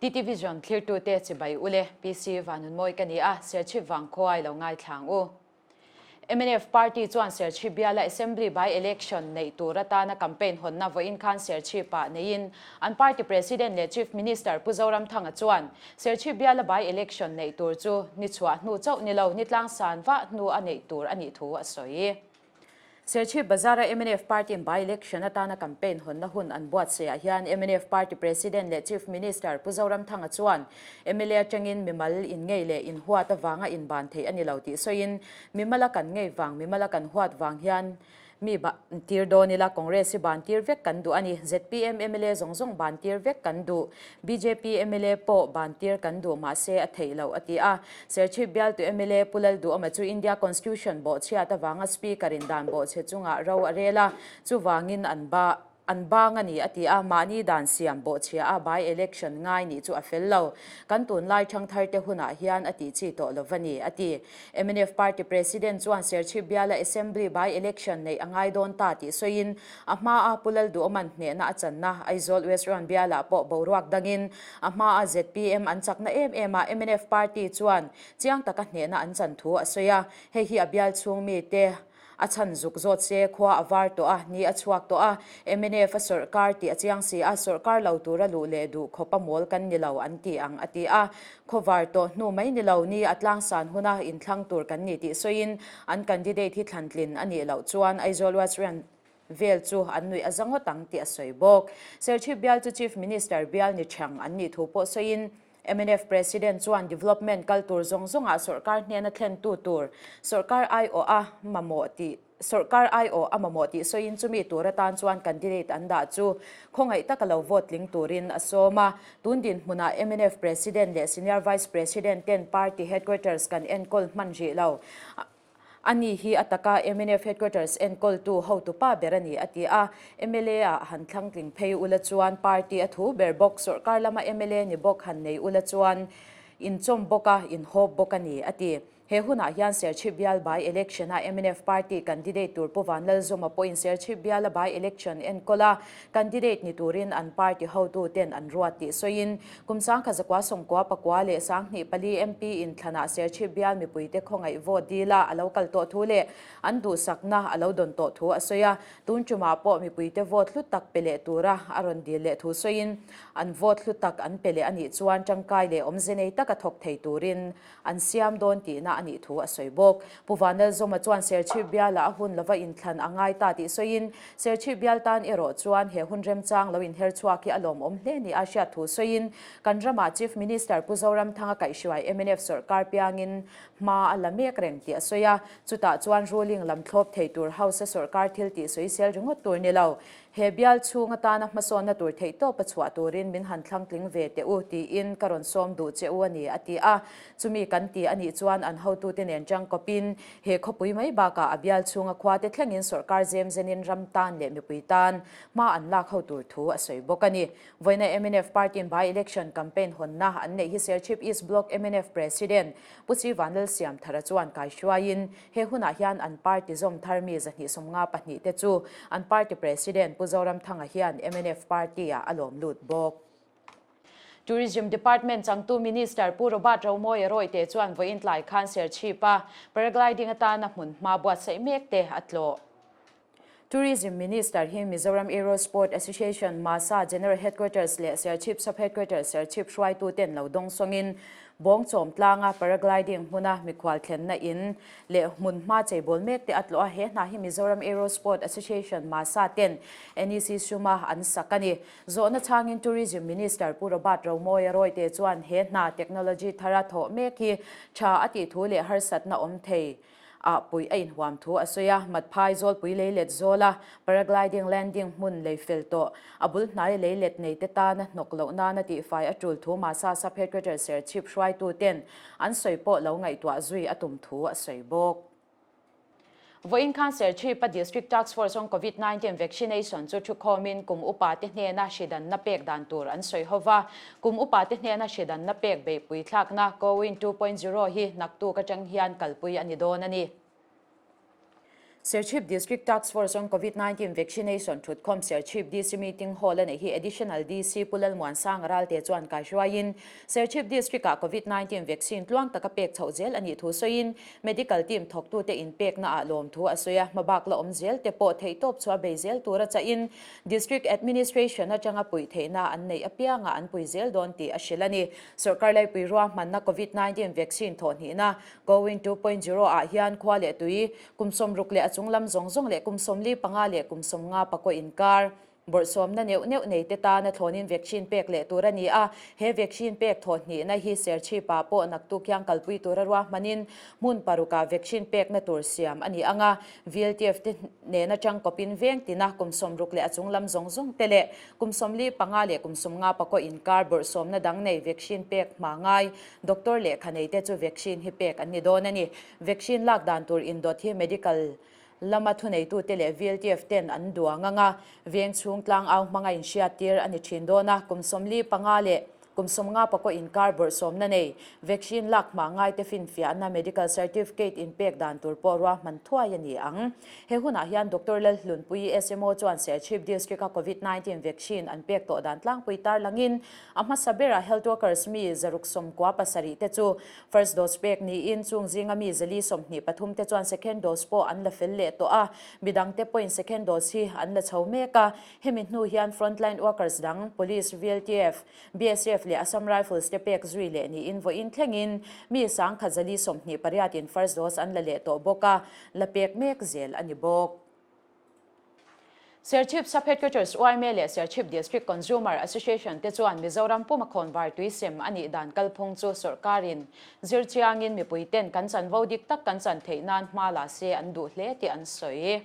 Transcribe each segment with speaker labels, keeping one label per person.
Speaker 1: TT Vision thlirtute chibai ule, PC Vanunmawi ka ni a, Serchhip Vangkhuai lo ngaithlang u. Mnf party chuan Serchhip biala Assembly by-election neih tur atana campaign hawnna vawiin khan Serchhip-ah neiin an party President leh Chief Minister Pu Zoramthanga chuan Serchhip biala by-election neih tur chu ni chhuah hnu chauh ni lo, ni tlangsan vah hnu a neih tur a nih thu a sawi. Serchhip Bazar-a mnf party-in by-election atana campaign hawnna hun an buatsaihah hian mnf party President leh Chief Minister Pu Zoramthanga chuan mla atangin mimal inngei leh inhuat avanga inban theih a ni lo tih sawiin mimala kan ngei vang, mimala kan huat vang hian mi ban tir dawn ila Congress hi ban tir vek kan duh a ni. Zpm mla zawng zawng ban tir vek kan duh. Bjp mla pawh ban tir kan duh mahse a theih loh a ti a. Serchhip bialtu mla Pu Lalduhawma chu India Constitution bawhchhiat avanga Speaker in dan bawhchhe chungah ro a rel a, chuvangin an ba an bang a ni a ti a, mahni dan siam bawhchhia a by election ngai nih chu a fel lo. Kan tunlai thangthar te hunah hian a tih chi tawh lo va ni a ti. Mnf party president chuan Serchhip biala Assembly by election neih a ngai dawn ta tih sawiin a hmaa Pu Lalduhawman hnehna a channa Aizawl West Rawn bialah pawh boruak dangin a hmaa zpm an chakna em em a mnf party chuan chiang taka hnehna an chan thu a sawi a, hei hi a bial chhung mite a chhan zuk zawt se khua a var tawh a, ni a chhuak tawh a, mnf a sawrhkar tih a chiang si a, sawrhkar lo tura luh leh duh khawp a mawl kan ni lo an ti ang a ti a, khaw var tawh hnu mai ni lo ni a tlangsan huna inthlang tur kan ni tih sawiin an candidate hi thlantlin a nih loh chuan Aizawl West Rawn vel chu an nuih a za ngawt ang tih a sawi bawk. Serchhip bial chu Chief Minister bial ni chhang an nih thu pawh sawiin mnf President chuan development kal tur zawng zawngah sawrkar hnena thlentu tur sawrkar aiawh a mamawh tih sawrkar aiawh a mamawh tih sawiin chumi tur atan chuan candidate an dah chu khawngaih taka lo vote tling turin a sawm a. Tun dinhmunah mnf President leh Senior Vice President ten party headquarters kan enkawl hman rih lo. Ani hi a taka mnf headquarters enkawltu hotupa ber a ni, a ti a. Mla ah han thlangtling phei ula chuan party a thu ber bawk, sawrkar lama mla ni bawk han nei ula chuan inchawm bawk a, inhawp bawk a ni, a ti. He hunah hian Serchhip bial by election-a mnf party candidate tur Pu Vanlalzawma pawhin Serchhip biala by election enkawl a, candidate ni turin an party hotuten an ruat tih sawiin Kum 1994 leh 24 MP inthlanah Serchhip bial mipuite khawngaih vote dila a lo kal tawh thu leh an duhsakna a lo dawn tawh thu a sawi a. Tun tumah pawh mipuite vote hlu tak pe leh tura a rawn dil leh thu sawiin an vote hlu tak an pe leh a nih chuan tangkai leh awmze nei taka thawk thei turin an siam dawn tihna a nih thu a sawi bawk. Pu Vanlalzawma chuan Serchhip bialah a hun lova inthlan a ngai ta tih sawiin, Serchhip bial tan erawh chuan he hun remchang lo inher chhuak hi a lawmawm hle ni a hriat thu sawiin, kan ramah Chief Minister Pu Zoramthanga kaihhruai mnf sawrkar piangin hma a la mek reng tih a sawi a, chutah chuan ruling lam thlawp thei tur House-a sawrkar thil tih sawisel ringawt tur ni lo. He bial chhung atana hmasawnna tur theihtawp a chhuah turin min han thlangtling ve teh u tiin ka rawn sawm duh che u a ni, a ti a. Chumi kan ti a nih chuan an hotute nen tangkawpin he khawpui mai bakah a bial chhunga khuate thlengin sawrkar zem zenin ram tan leh mipui tan hma an lak ho tur thu a sawi bawk a ni. Vawiina mnf party-in by-election campaign hawnna an neih hi Serchhip East Block mnf President Pu Sri Vanlalsiamthara chuan kaihruaiin He hunah hian an party zawm thar mi 252 te chu an party president Pu Zoramthanga hian mnf party-ah a lawm lut bawk. Tourism Department changtu Minister Pu Robert Romawia Rawite chuan vawiin tlai khan Serchhip-a paragliding atana hmunhma buatsaih mek te a tlawh. Tourism Minister hi Mizoram Aero Sport Association, MASA, General Headquarters leh Serchhip Sub-Headquarters Serchhip hruaituten lo dawng sawngin Bawngchawm tlanga paragliding hmuna mikhual thlenna in leh hmun hma cheibawl mek te a tlawh a, he hna hi Mizoram Aero Sport Association, MASA, ten NEC suma an sak a ni. Zawhna chhangin Tourism Minister Pu Robert Romawia Rawite chuan he hna technology thara thawh mek hi tha a tih thu leh harsatna awm thei ah puih a inhuam thu a sawi a, Matphai Zawlpui lei let zawla paragliding landing hmun lei fel tawh a bul hnai lei let nei te tana hnawk loh nana tihfai a tul thu Masa Sub-Headquarters Serchhip hruaitu ten an sawi pawh lo ngaihtuah zui a tum thu a sawi bawk. Vawiin khan Serchhip-a District Task Force on Covid 19 Vaccination chu thukhawmin kum upa te hnena hridanna pek dan tur an sawi ho va, Kum upate hnena hridanna pek beihpui thlakna CoWIN 2.0 hi naktuk atang hian kalpui a ni dawn a ni. Serchhip District Task Force on Covid 19 Vaccination thutkhawm Serchhip DC Meeting Hall a neih hi Additional DC Pu Lalmuansanga Ralte chuan kaihruaiin Serchhip District-ah Covid 19 vaccine tluang taka pek chhoh zel a nih thu sawiin Medical team thawktute inpeknaah lawmthu a sawi a, hmabak la awm zel te pawh theihtawp chhuah bei zel tura chahin District Administration atanga puih theihna an neih apiangah an pui zel dawn tih a hrilh a ni. Sorkar laipui ruahmanna Covid 19 vaccine thawhhnihna CoWIN 2.0 ah hian khua leh tui, kum 60 leh a chung lam zawng zawng leh kum 45 leh kum 50 pakaw inkar bawrhsawmna neuh neuh nei te tana thlawnin vaccine pek leh tur a ni a. He vaccine pek thawhhnihna hi Serchhip-ah pawh naktuk hian kalpui tura ruahmanin hmun parukah vaccine pekna tur siam a ni ang a. VLTF te nena tangkawpin veng tina kum 60 leh a chung lam zawng zawng te leh kum 45 leh kum 50 pakaw inkar bawrhsawmna dang nei vaccine pek hma ngai Doctor lehkha nei te chu vaccine hi pek an ni dawn a ni. Vaccine lak dan tur indawt hi medical lama thuneitute leh VLTF ten an duang ang a, veng chhung tlangau hmanga inhriattir a ni thin dawn a, kum 45 leh kum 50 pakaw inkar bawrhsawmna nei vaccine lak hma ngaite finfiahna medical certificate inpek dan tur pawh ruahman thuai a ni ang. He hunah hian Doctor Lalhlunpuii SMO chuan Serchhip District-a Covid 19 vaccine an pek tawh dan tlangpui tarlangin A hmasa berah health workers mi 697 te chu first dose pek niin chung zinga mi 423 te chuan second dose pawh an la fel leh tawh a, midang te pawhin second dose hi an la chho mek a. Hemi hnu hian frontline workers dang Police, VLTF, BSF leh Assam Rifles te pek zui leh niin vawiin thlengin mi 1128 in first dose an la leh tawh bawk a, la pek mek zel a ni bawk. Serchhip Sub-Headquarters yma leh Serchhip District Consumer Association te chuan Mizoram puma khawnvar tui sem a nih dan kalphung chu sawrkarin zir chiangin mipuiten kan chanvo dik tak kan chan theih nan hma la se an duh hle tih an sawi.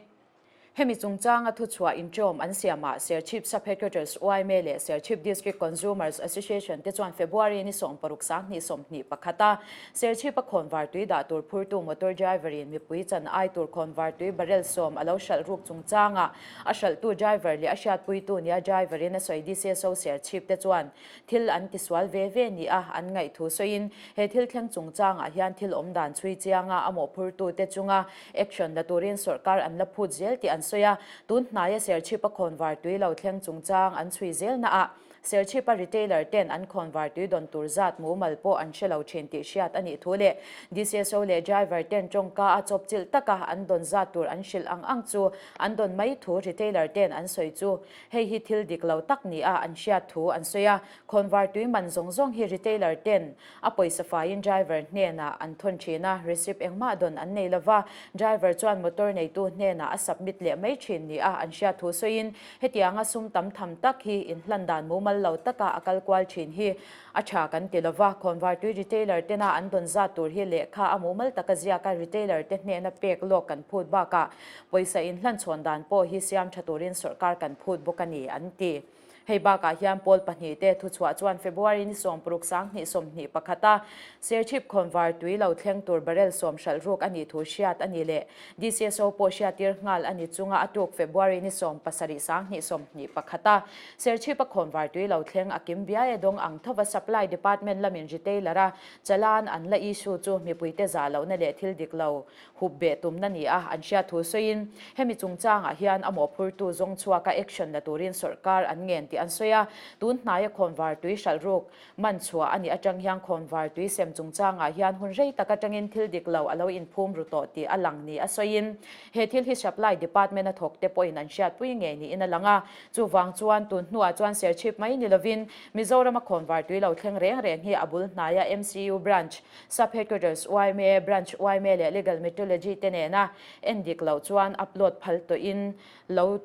Speaker 1: Hemi chungchanga thuchhuah inṭawm an siamah Serchhip Sub-Headquarters yma leh Serchhip District Consumers Association te chuan February ni 16 2021 a Serchhip-a khawnvar tui dah tur phurtu motor driver-in mipui chan ai tur khawnvar tui barrel 10 a lo hralh ruk chungchangah a hralhtu driver leh a hriatpuitu nia driver-in a sawi DCSO Serchhip te chuan thil an tisual ve ve nia an ngaihthu sawiin he thil thleng chungchangah hian thil awm dan chhui chianga a mawhphurtute chunga action la turin sawrkar an la phut zel tih an sawi a. Tun hnaia Serchhip-a khawnvar tui lo thleng chungchang an chhui zelnaah Serchhipa retailer ten an khawnvar tui dawn tur zat mumal pawh an hre lo thin tih hriat a nih thu leh DCSO leh driver ten tawngka a chawpchilh taka an dawn zat tur an hrilh ang ang chu an dawn mai thu retailer ten an sawi chu hei hi thil dik lo tak nia an hriat thu an sawi a. Khawnvar tui man zawng zawng hi retailer ten a pawisa faiin driver hnenah an thawn thin a, receipt engmah dawn an nei lova, driver chuan motor neitu hnenah a submit leh mai thin nia an hriat thu sawiin Hetianga sum tam tham tak hi inhlan dan mumal lo taka a kal kual thin hi a tha kan ti lova, khawnvartui retailer tena an dawn zat tur hi lehkha a mumal taka ziaka retailer te hnena pek lawk kan phut bakah pawisa inhlan chhawn dan pawh hi siam tha turin sawrkar kan phut bawk a ni, an ti. Hei bakah hian pawl pahnih te thuchhuah chuan February ni 16 20 21 a Serchhip khawnvar tui lo thleng tur barrel 10 hralh ruk a nih thu hriat a ni leh DCSO pawh hriattir nghal a ni chunga a tuk February ni 17 20 21 a Serchhip a khawnvar tui lo thleng a kim biai a dawng ang thova Supply Department lamin retailer a chalan an la issue chu mipuite zah lohna leh thil dik lo hup beh tumna ni a an hriat thu sawiin hemi chungchangah hian a mawhphurtu zawng chhuaka action la turin sawrkar an ngen tih an sawi a. Tun hnaia khawnvar tui hralh ruk man chhuah a nih atang hian khawnvar tui sem chungchangah hian hun rei tak atangin thil dik lo a lo inphum ru tawh tih a lang ni a sawiin he thil hi supply department a thawk te pawhin an hriatpui ngei niin a lang a. Chuvang chuan tun hnuah chuan Serchhip mai ni lovin Mizorama khawnvar tui lo thleng reng reng hi a bul hnaia MCU branch Sub Headquarters yma, Branch yma leh Legal Metrology te nena en dik loh chuan upload phal tawhin lo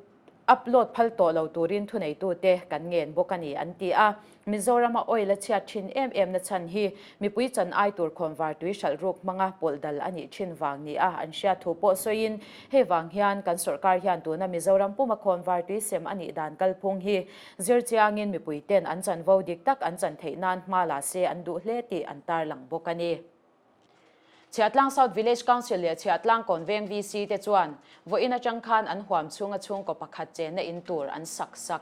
Speaker 1: upload phal tawh lo turin thuneitute kan ngen bawk a ni an ti a. Mizorama oil a chhiat thin em em na chhan hi mipui chan ai tur khawnvar tui hralh ruk hmanga pawlh dal a nih thin vang ni a an hriat thu pawh sawiin hei vang hian kan sawrkar hian tuna Mizoram puma khawnvar tui sem a nih dan kalphung hi Zir chiangin mipuiten an chanvo dik tak an chan theih nan hma la se an duh hle tih an tarlang bawk a ni. Chhiahtlang South Village Council leh Chhiahtlang Kawnveng VC te chuan vawiin atang khan an huam chhunga chhungkaw pakhat chenna in tur an sak sak.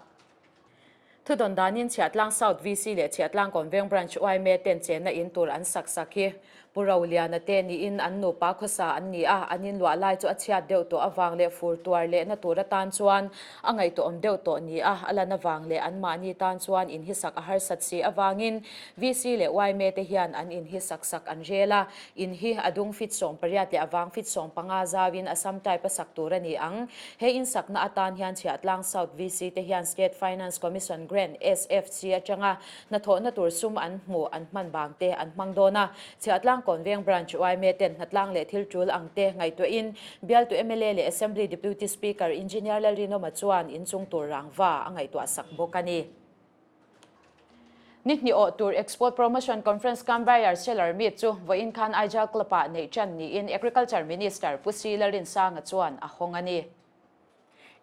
Speaker 1: Thudawn danin Chhiahtlang South VC leh Chhiahtlang Kawnveng Branch yma ten chenna in tur an sak sak hi. Pu Roliana te niin an nupa khawsa an ni a, an inluah lai chu a chhiat deuh tawh avang leh fur tuar lehna tur atan chuan a ngaihtuahawm deuh tawh ni a, a lan avang leh anmahni tan chuan inhisak a harsat si avangin VC leh yma te hian an inhisak sak an rel a, in hi a dung fit 18 leh a vang fit 15 zauin Assam type a sak tur a ni ang. He insakna atan hian Chhiahtlang South VC te hian State Finance Commission Grant, SFC, atanga Hnathawhna tur sum an hmuh, an hman bang te an hmang dawn a. Chhiahtlang Kawnveng Branch yma ten hnatlang leh thil tul ang te ngaihtuahin bialtu mla leh Assembly Deputy Speaker Engineer Lalrinawma chuan inchung tur rangva a ngaihtuah sak bawk a ni. Ni hnih awh tur Export Promotion Conference cum Buyer Seller Meet chu vawiin khan Aijal Club-ah neih tan niin Agriculture Minister Pu Si Lalrinsanga chuan a hawng a ni.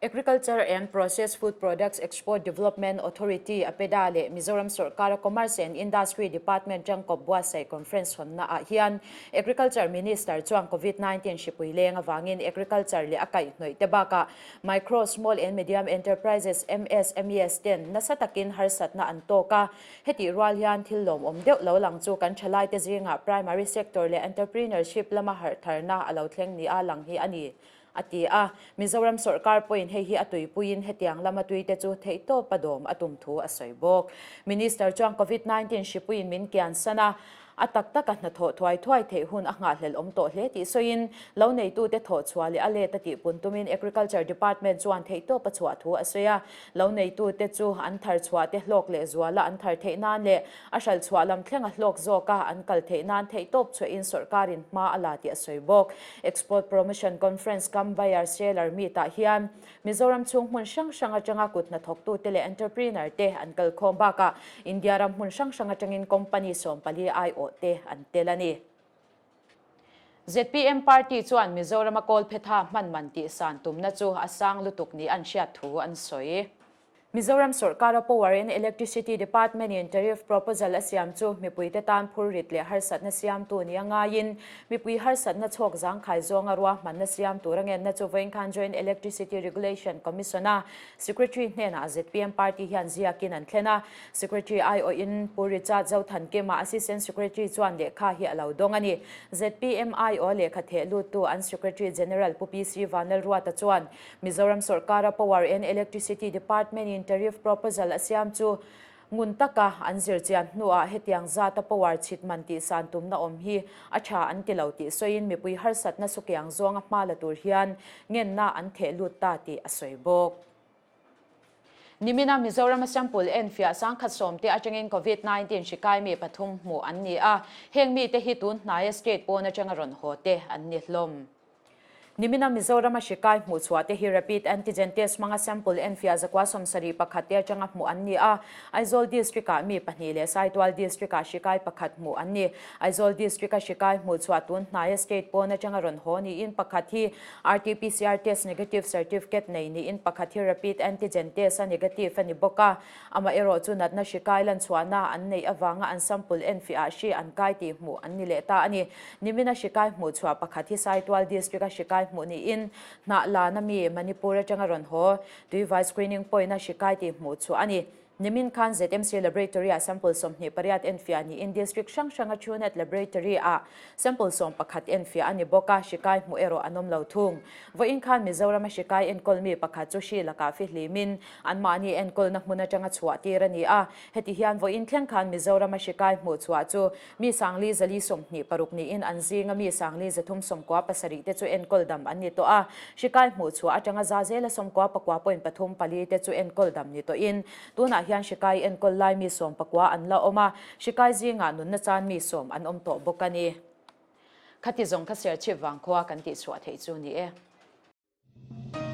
Speaker 1: Agriculture and Processed Food Products Export Development Authority, APEDA, leh Mizoram sawrkara Commerce and Industry Department tangkawp buatsaih conference hawnna ah hian Agriculture Minister chuan Covid 19 hripui leng avangin Agriculture leh a kaihhnawih te bakah Micro, Small and Medium Enterprises, MSMEs, ten nasa takin harsatna an tawk a. Hetih rual hian thil lawmawm deuh lo lang chu kan thalaite zingah primary sector leh entrepreneurship lama harhtharna a lo thleng nia lang hi a ni. A ti a, Mizoram sawrkar pawhin hei hi a tuipuiin hetiang lama tuite chu theihtawp a dawm a tum thu a sawi bawk. Minister chuan Covid 19 hripuiin min kian san a, a tak taka hnathawh thuai thuai theih hun a nghahhlelh awm tawh hle tih sawiin, lo neitute thawh chhuah leh a let a tihpun tumin Agriculture Department chuan theihtawp a chhuah thu a sawi a, lo neitute chu an thar chhuah te hlawk leh zuala an thar theih nan leh a hral chhuah lam thlenga hlawk zawka an kal theih nan theihtawp chhuahin sawrkarin hma a la tih a sawi bawk. Export Promotion Conference cum Buyer Seller Meet ah hian Mizoram chhung hmun hrang hrang atanga kut hnathawktute leh entrepreneur te an kal khawm bakah India ram hmun hrang hrang atangin company 14 aiawh te an tel a ni. Zpm party chuan Mizorama kawlphetha hman man tihsan tumna chu a sang lutuk ni an hriat thu an sawi. Mizoram sawrkara Power and Electricity Department-in tariff proposal a siam chu mipuite tan phurrit leh harsatna siamtu nia ngaiin mipui harsatna chhawk zangkhai zawnga ruahmanna siam tur a ngenna chu vawiin Joint Electricity Regulation Commission-a Secretary hnenah zpm party hian ziakin an thlen a. Secretary aiawhin Pu Richard Zothankima, Assistant Secretary chuan lehkha hi a lo dawng a ni. Zpm aiawha lehkha theh luttu an Secretary General Pu PC Vanlalruata chuan Mizoram sawrkara Power and Electricity Department-in tariff proposal a siam chu ngun taka an zir chian hnuah hetiang zata power chhit man tihsan tumna awm hi a tha an ti lo tih sawiin mipui harsatna sukiang zawnga hma la tur hian ngenna an theh lut ta tih a sawi bawk. Nimina Mizorama sample enfiah sangkhat sawmte atangin Covid 19 hri kai mi pathum hmuh an ni a, heng mite hi tun hnaia state pawn atanga rawn haw te an ni hlawm. Nimina Mizorama hri kai hmuh chhuah te hi Rapid Antigen Test hmanga sample enfiah zakua 71 te atanga hmuh an ni a. Aizawl District-ah mi pahnih leh Saitual District-ah hri kai pakhat hmuh an ni. Aizawl District-a hri kai hmuh chhuah tun hnaia state pawn atanga rawn haw niin pakhat hi RT-PCR test negative certificate nei niin pakhat hi Rapid Antigen Test a negative a ni bawk a. Amaherawh chu natna hri kai lan chhuahna an neih avanga an sample enfiah ah hri an kai tih hmuh an ni leh ta a ni. Nimina hri kai hmuh chhuah pakhat hi Saitual District a hri kai hmuh niin hnah lana mi Manipur atanga rawn haw Tuivai Screening Point a hri kai tih hmuh chhuah a ni. Nimin khan ZMC Laboratory ah sample 28 enfiah niin District hrang hranga Truenat Laboratory ah sample 11 enfiah a ni bawk a, hri kai hmuh erawh an awm lo thung. Vawiin khan Mizorama hri kai enkawl mi pakhat chu hri lakah fihlimin anmahni enkawlna hmun atanga chhuah tir a ni a. Heti hian vawiin thleng khan Mizorama hri kai hmuh chhuah chu mi sangli zali 26 niin an zinga mi sangli 397 te chu enkawl dam an ni tawh a. Hri kai hmuh chhuah atanga za zela 99.34 te chu enkawl dam ni tawhin tunah hian hri kai enkawl lai mi 19 an la awm a. Hri kai zingah nunna chan mi sawm an awm tawh bawk a ni. Khati zawng kha Serchhip vangkhua kan tihchhuah theih chu ni e.